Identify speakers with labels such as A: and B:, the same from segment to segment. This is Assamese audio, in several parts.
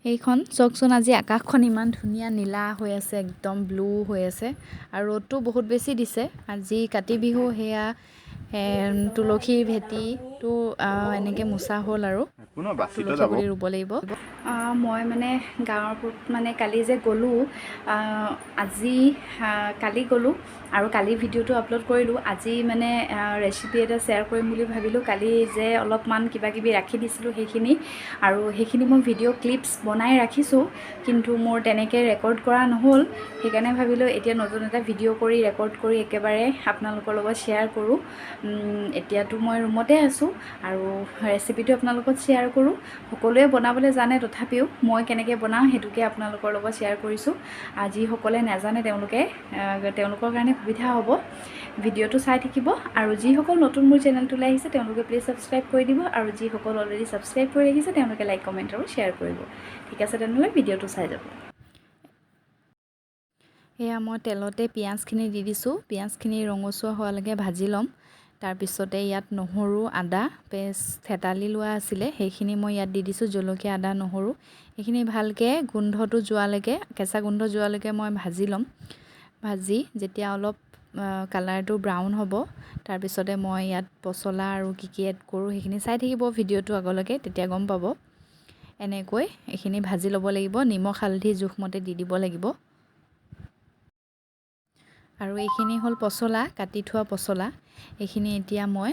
A: এইখন চাওকচোন, আজি আকাশখন ইমান ধুনীয়া নীলা হৈ আছে, একদম ব্লু হৈ আছে আৰু ৰ'দটো বহুত বেছি দিছে। আজি কাতি বিহু, সেয়া তুলসী ভেটিটো এনেকৈ মোচা হ'ল আৰু তুলসী পুলি ৰুব লাগিব। মই মানে গাঁৱৰ মানে কালি যে গ'লোঁ, আজি কালি গ'লোঁ আৰু কালি ভিডিঅ'টো আপলোড কৰিলোঁ। আজি মানে ৰেচিপি এটা শ্বেয়াৰ কৰিম বুলি ভাবিলোঁ। কালি যে অলপমান কিবা কিবি ৰাখি দিছিলোঁ সেইখিনি, আৰু সেইখিনি মই ভিডিঅ' ক্লিপছ বনাই ৰাখিছোঁ, কিন্তু মোৰ তেনেকৈ ৰেকৰ্ড কৰা নহ'ল। সেইকাৰণে ভাবিলোঁ এতিয়া নতুন এটা ভিডিঅ' কৰি ৰেকৰ্ড কৰি একেবাৰে আপোনালোকৰ লগত শ্বেয়াৰ কৰোঁ। এতিয়াতো মই ৰুমতে আছোঁ আৰু ৰেচিপিটো আপোনালোকত শ্বেয়াৰ কৰোঁ। সকলোৱে বনাবলৈ জানে, তথাপিও মই কেনেকৈ বনাওঁ সেইটোকে আপোনালোকৰ লগত শ্বেয়াৰ কৰিছোঁ। যিসকলে নাজানে তেওঁলোকে তেওঁলোকৰ কাৰণে সুবিধা হ'ব, ভিডিঅ'টো চাই থাকিব। আৰু যিসকল নতুন মোৰ চেনেলটোলৈ আহিছে তেওঁলোকে প্লিজ ছাবস্ক্ৰাইব কৰি দিব, আৰু যিসকল অলৰেডি ছাবস্ক্ৰাইব কৰি ৰাখিছে তেওঁলোকে লাইক, কমেণ্ট আৰু শ্বেয়াৰ কৰিব। ঠিক আছে, তেনেহ'লে ভিডিঅ'টো চাই যাব। এয়া মই তেলতে পিঁয়াজখিনি দি দিছোঁ। পিঁয়াজখিনি ৰঙচুৱা হোৱালৈকে ভাজি ল'ম। তাৰপিছতে ইয়াত নহৰু আদা পেষ্ট থেতালি লোৱা আছিলে, সেইখিনি মই ইয়াত দি দিছোঁ। জলকীয়া, আদা, নহৰু এইখিনি ভালকৈ গোন্ধটো যোৱালৈকে, কেঁচা গোন্ধ যোৱালৈকে মই ভাজি ল'ম। ভাজি যেতিয়া অলপ কালাৰটো ব্ৰাউন হ'ব, তাৰপিছতে মই ইয়াত পচলা আৰু কি কি এড কৰোঁ সেইখিনি চাই থাকিব ভিডিঅ'টো আগলৈকে, তেতিয়া গম পাব। এনেকৈ এইখিনি ভাজি ল'ব লাগিব। নিমখ হালধি জোখমতে দি দিব লাগিব। আৰু এইখিনি হ'ল পচলা, কাটি থোৱা পচলা। এইখিনি এতিয়া মই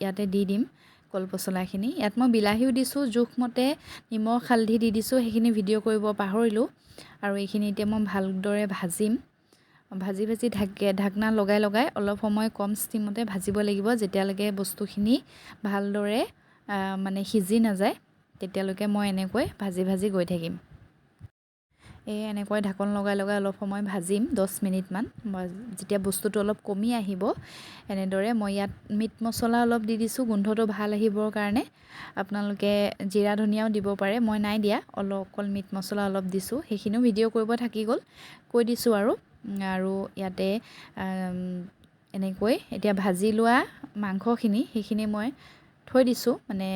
A: ইয়াতে দি দিম, কল পচলাখিনি। ইয়াত মই বিলাহীও দিছোঁ, জোখমতে নিমখ হালধি দি দিছোঁ। সেইখিনি ভিডিঅ' কৰিব পাহৰিলোঁ। আৰু এইখিনি এতিয়া মই ভালদৰে ভাজিম। ভাজি ভাজি ঢাকনা লগাই লগাই অলপ সময় কম ষ্টিমতে ভাজিব লাগিব, যেতিয়ালৈকে বস্তুখিনি ভালদৰে মানে সিজি নাযায় তেতিয়ালৈকে মই এনেকৈ ভাজি ভাজি গৈ থাকিম। এই এনেকৈ ঢাকন লগাই লগাই অলপ সময় ভাজিম, 10 মিনিটমান। যেতিয়া বস্তুটো অলপ কমি আহিব, এনেদৰে মই ইয়াত মিট মছলা অলপ দি দিছোঁ, গোন্ধটো ভাল আহিবৰ কাৰণে। আপোনালোকে জিৰা ধনিয়াও দিব পাৰে, মই নাই দিয়া, অলপ অকল মিট মছলা অলপ দিছোঁ। সেইখিনিও ভিডিঅ' কৰিব থাকি গ'ল, কৈ দিছোঁ আৰু। আৰু ইয়াতে এনেকৈ এতিয়া ভাজি লোৱা মাংসখিনি সেইখিনি মই থৈ দিছোঁ, মানে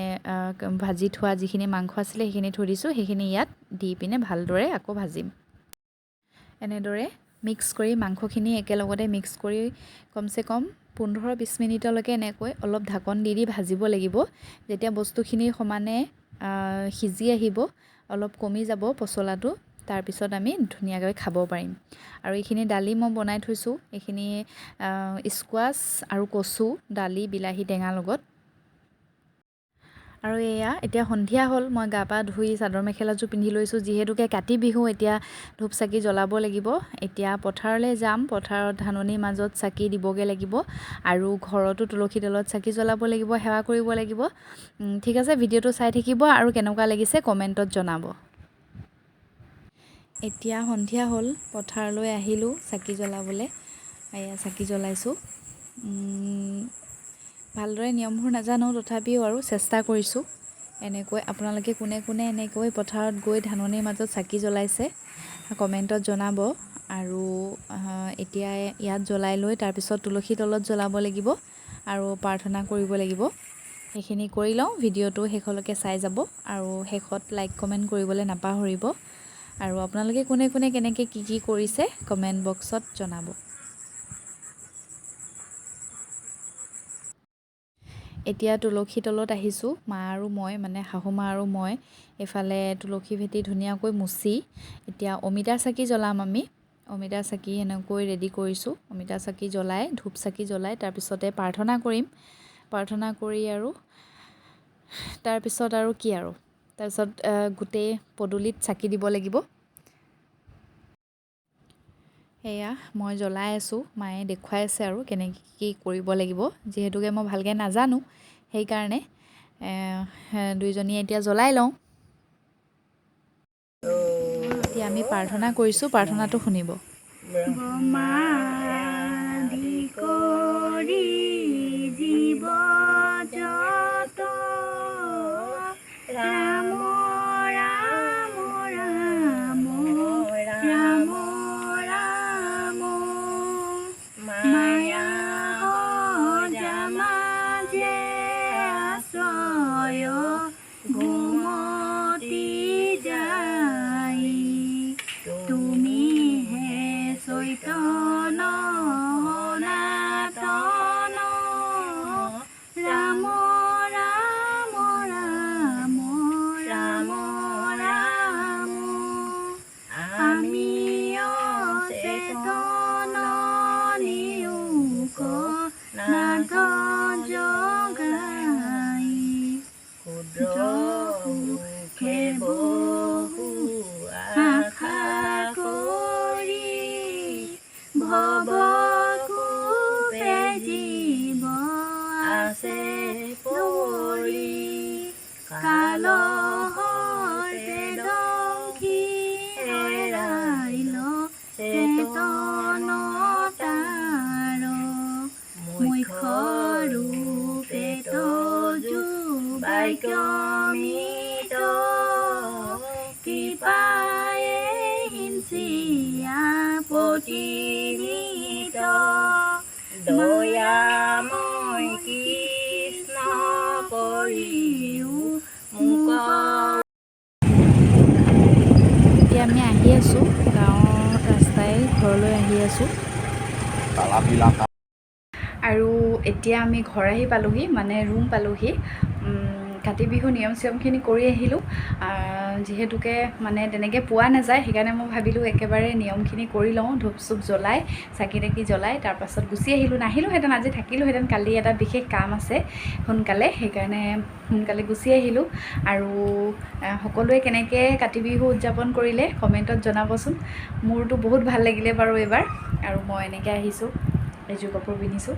A: ভাজি থোৱা যিখিনি মাংস আছিলে সেইখিনি থৈ দিছোঁ। সেইখিনি ইয়াত দি পিনে ভালদৰে আকৌ ভাজিম। এনেদৰে মিক্স কৰি মাংসখিনি একেলগতে মিক্স কৰি কমচে কম 15-20 মিনিটলৈকে এনেকৈ অলপ ঢাকন দি দি ভাজিব লাগিব। যেতিয়া বস্তুখিনি সমানে সিজি আহিব, অলপ কমি যাব পচলাটো, তাৰপিছত আমি ধুনীয়াকৈ খাব পাৰিম। আৰু এইখিনি দালি মই বনাই থৈছোঁ। এইখিনি স্কোৱাচ আৰু কচু দালি বিলাহী টেঙাৰ লগত। আৰু এয়া এতিয়া সন্ধিয়া হ'ল, মই গা পা ধুই চাদৰ মেখেলাযোৰ পিন্ধি লৈছোঁ। যিহেতুকে কাতি বিহু, এতিয়া ধূপ চাকি জ্বলাব লাগিব। এতিয়া পথাৰলৈ যাম, পথাৰত ধাননিৰ মাজত চাকি দিবগৈ লাগিব আৰু ঘৰতো তুলসী তলত চাকি জ্বলাব লাগিব, সেৱা কৰিব লাগিব। ঠিক আছে, ভিডিঅ'টো চাই থাকিব আৰু কেনেকুৱা লাগিছে কমেণ্টত জনাব। এতিয়া সন্ধিয়া হ'ল, পথাৰলৈ আহিলোঁ চাকি জ্বলাবলৈ। এয়া চাকি জ্বলাইছোঁ। ভালদৰে নিয়মবোৰ নাজানো, তথাপিও আৰু চেষ্টা কৰিছোঁ। এনেকৈ আপোনালোকে কোনে কোনে এনেকৈ পথাৰত গৈ ধাননিৰ মাজত চাকি জ্বলাইছে কমেণ্টত জনাব। আৰু এতিয়া ইয়াত জ্বলাই লৈ তাৰপিছত তুলসী তলত জ্বলাব লাগিব আৰু প্ৰাৰ্থনা কৰিব লাগিব। সেইখিনি কৰি লওঁ, ভিডিঅ'টো শেষলৈকে চাই যাব আৰু শেষত লাইক কমেণ্ট কৰিবলৈ নাপাহৰিব। আৰু আপোনালোকে কোনে কোনে কেনেকৈ কি কি কৰিছে কমেণ্ট বক্সত জনাব। এতিয়া তুলসী তলত আহিছোঁ, মা আৰু মই, মানে শাহু মা আৰু মই। এইফালে তুলসী ভেটি ধুনীয়াকৈ মুচি এতিয়া অমিতা চাকি জ্বলাম আমি। অমিতা চাকি এনেকৈ ৰেডি কৰিছোঁ। অমিতা চাকি জ্বলাই, ধূপ চাকি জ্বলাই তাৰপিছতে প্ৰাৰ্থনা কৰিম। প্ৰাৰ্থনা কৰি আৰু তাৰপিছত আৰু কি আৰু তাৰপিছত গোটেই পদূলিত চাকি দিব লাগিব। সেয়া মই জ্বলাই আছোঁ, মায়ে দেখুৱাই আছে আৰু কেনেকৈ কি কৰিব লাগিব। যিহেতুকে মই ভালকৈ নাজানো, সেইকাৰণে দুইজনীয়ে এতিয়া জ্বলাই লওঁ। এতিয়া আমি প্ৰাৰ্থনা কৰিছোঁ, প্ৰাৰ্থনাটো শুনিব।
B: ৰাম ৰাম ৰাম ৰাম ৰাম মায়া মাজে আশ্ৰয় ঘুমতি যায়। আসিয়া প্ৰতিনিত। দয়াময় কৃষ্ণ কৰিও মোক।
A: এতিয়া আমি আহি আছোঁ, গাঁৱৰ ৰাস্তাই ঘৰলৈ আহি আছোঁ। আৰু এতিয়া আমি ঘৰ আহি পালোহি, মানে ৰুম পালোহি। কাতি বিহু নিয়ম চিয়মখিনি কৰি আহিলোঁ। যিহেতুকে মানে তেনেকৈ পোৱা নাযায়, সেইকাৰণে মই ভাবিলোঁ একেবাৰে নিয়মখিনি কৰি লওঁ। ধূপ চুপ জ্বলাই, চাকি তাকি জ্বলাই তাৰপাছত গুচি আহিলোঁ। নাহিলোহেঁতেন, আজি থাকিলোহেঁতেন, কালি এটা বিশেষ কাম আছে সোনকালে, সেইকাৰণে সোনকালে গুচি আহিলোঁ। আৰু সকলোৱে কেনেকৈ কাতি বিহু উদযাপন কৰিলে কমেণ্টত জনাবচোন। মোৰতো বহুত ভাল লাগিলে বাৰু এইবাৰ। আৰু মই এনেকৈ আহিছোঁ, এইযোৰ কাপোৰ পিন্ধিছোঁ,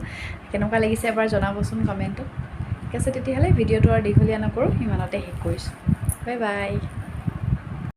A: কেনেকুৱা লাগিছে এবাৰ জনাবচোন কমেণ্টত। ঠিক আছে তেতিয়াহ'লে, ভিডিঅ'টো আৰু দীঘলীয়া নকৰোঁ, ইমানতে শেষ কৰিছোঁ। Bye bye.